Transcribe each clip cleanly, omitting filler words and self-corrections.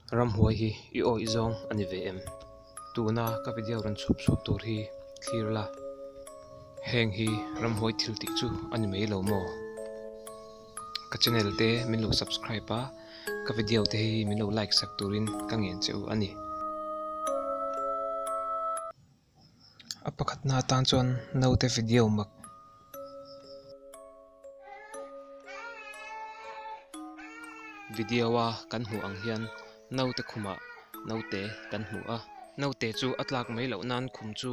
Ramhuai hi i awih zawng a ni ve em? Tuna ka video rawn chhup chhuak tur hi thlir la, heng hi ramhuai thil tih chu a ni mai lo maw? Ka channel te min lo subscribe a, ka video te hi min lo like sak turin ka ngen che u a ni. A pakhatna atan chuan naute video mak. Video a kan hmuh ang hian naute khumah naute kan hmu a, naute chu a tlak mai loh nan khum chu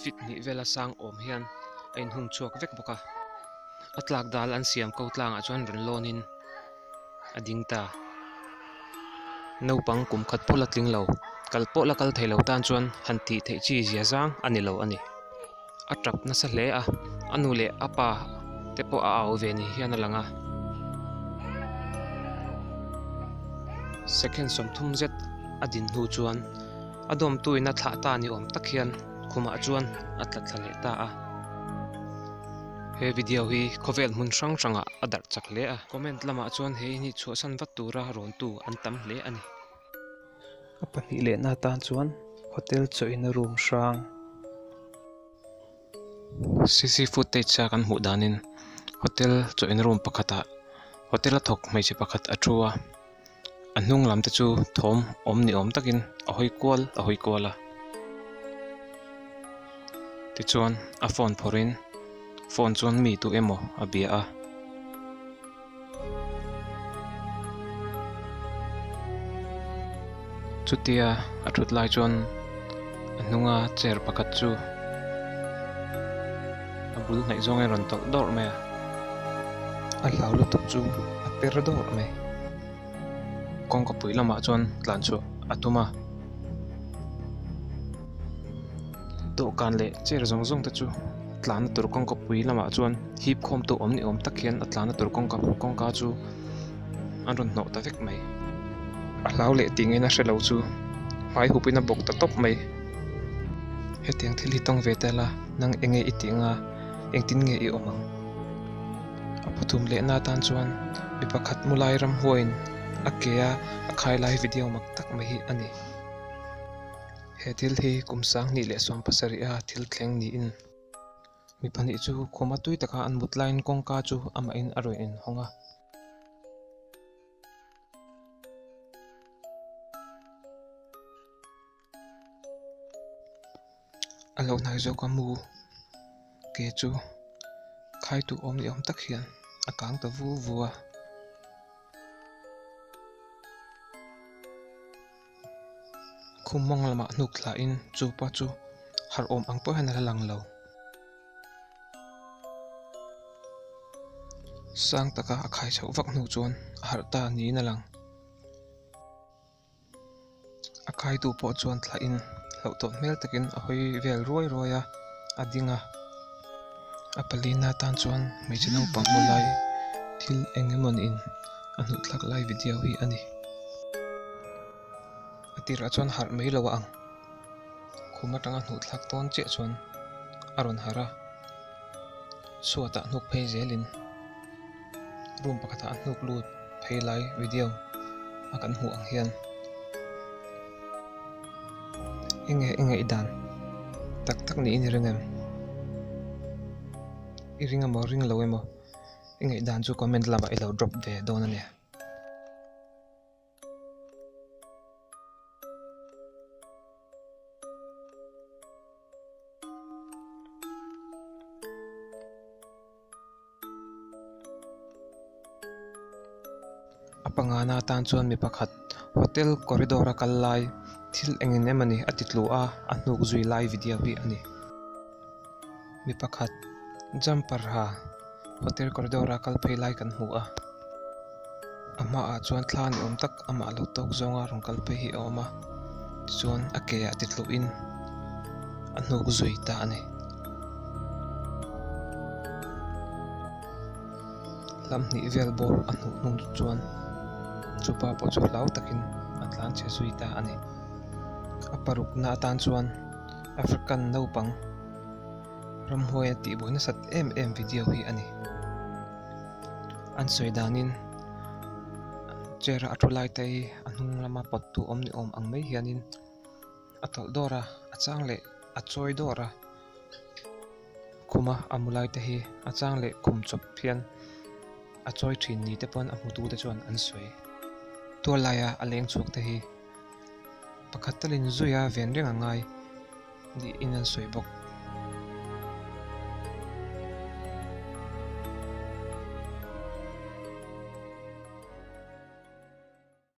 fit hnih vela sang awm hian a inhung chhuak vek bawk a, a tlak dal an siam ko tlangah chuan rawn lawn in a ding ta. Naupang kum khat pawh la tling lo, kal pawh la kal thei lo tan chuan han tih theih chi zia zang a ni lo a ni. A tap nasa hle a, a nu leh a pa te pawh a au ve ni hian a lang a. Second 30 zet a din hnu chuan a dawmtuin a thlah ta ni awm tak hian khumah chuan a tla thla leh ta a. He video hi khawvel hmun hrang hrangah a darh chak hle a, comment lamah chuan he in hi chhuahsan vat tura rawntu an tam hle a ni. A pahnih lehna atan chuan hotel chawina room hrang. CC footage a kan hmuh danin hotel chawina room pakhatah hotel a thawk hmeichhe pakhat a thu a, a hnung lam te chu thawm awm ni awm takin a hawi kual a hawi kual a. Tichuan a phone phawrhin phone chuan mi tu emaw a bia a. Chutia a thut lai chuan a hnunga chair pakhat chu a bul hnaih zawngin a rawn tawlh dawrh mai a, a hlau lutuk chu a per dawrh mai. Kawngka pui lamah chuan tlan chhuah a tum a, dawhkan leh chair zawng zawng te chu tlanna tur kawngka pui lamah chuan hip khawm tu awm ni awm tak hian a tlanna tur kawngka kawngka chu an rawn hnawh ta vek mai. A hlau leh tih ngaihna hre lo chu hmai hup in a bawk ta tawp mai. Hetiang thil hi tawng ve tel a, nang eng nge i tih anga engtin nge i awm ang? A pathum lehna atan chuan mi pakhat mu lai ramhuaiin a ke a a khai lai video mak tak mai hi a ni. He thil hi kum 2017 a thil thleng niin mi pahnih chu khuma tui taka an mut laiin kawngka chu amahin a rawn inhawng a. A lo hnai zawk a mu ke chu khai tu awm ni awm tak hian a kang ta vu vu a. Khum mawng lamah hnuk thla in chu pa chu harh awm ang pawh hian a la lang lo. Sang taka a khai chhoh vak hnu chuan a harh ta niin a lang. A khaitu pawh chuan thlah in hlauh tawh hmel takin a hawi vel ruai ruai a, a ding a. A palina atan chuan hmeichhe naupang hmu lai thil eng emaw niin a hnuh thlak lai video hi a ni. A tirah chuan harh mai lo a ang. Khum atanga hnuh thlak dawn chiah chuan a rawn harh a, chhuatah hnuk phei zelin room pakhatah a hnuk lut phei lai video a kan hmuh ang hian enge i ngaihdan tak tak niin i ring em? I ring emaw ring lo emaw i ngaihdan chu comment lamah i lo drop ve dawn a nia. A pangana atan chuan mi pakhat hotel corridor a kal lai thil eng eng emawni a ti tlu a a hnuk zui lai video hi a ni. Mi pakhat jumper ha hotel corridor a kal phei lai kan hmu a a hmaah chuan thla ni awm tak amah lo tawk zawnga rawn kal phei hi a awm a tichuan a ke ah ti tluh in a hnuk zui ta a ni. Hlam hnih vel bawr a hnuh hnung chuan chupa pawh chu hlau takin a tlan chhe zui ta a ni. A parukna atan chuan African naupang ramhuai a tihbuai nasat em em video hi a ni. An sawi danin. Chair a a thu lai te hi a hnung lama pawt tu awm ni awm ang mai hianin a tawlh dawr a a chang leh a chawi dawr a khuma a mu lai te hi a chang leh khum chawp hian a chawi thin ni te pawn a hmu tu te chuan an sawi. Tual laia a leng chhuak te hi pakhat talin zui a ven reng a ngai niin an sawi bawk.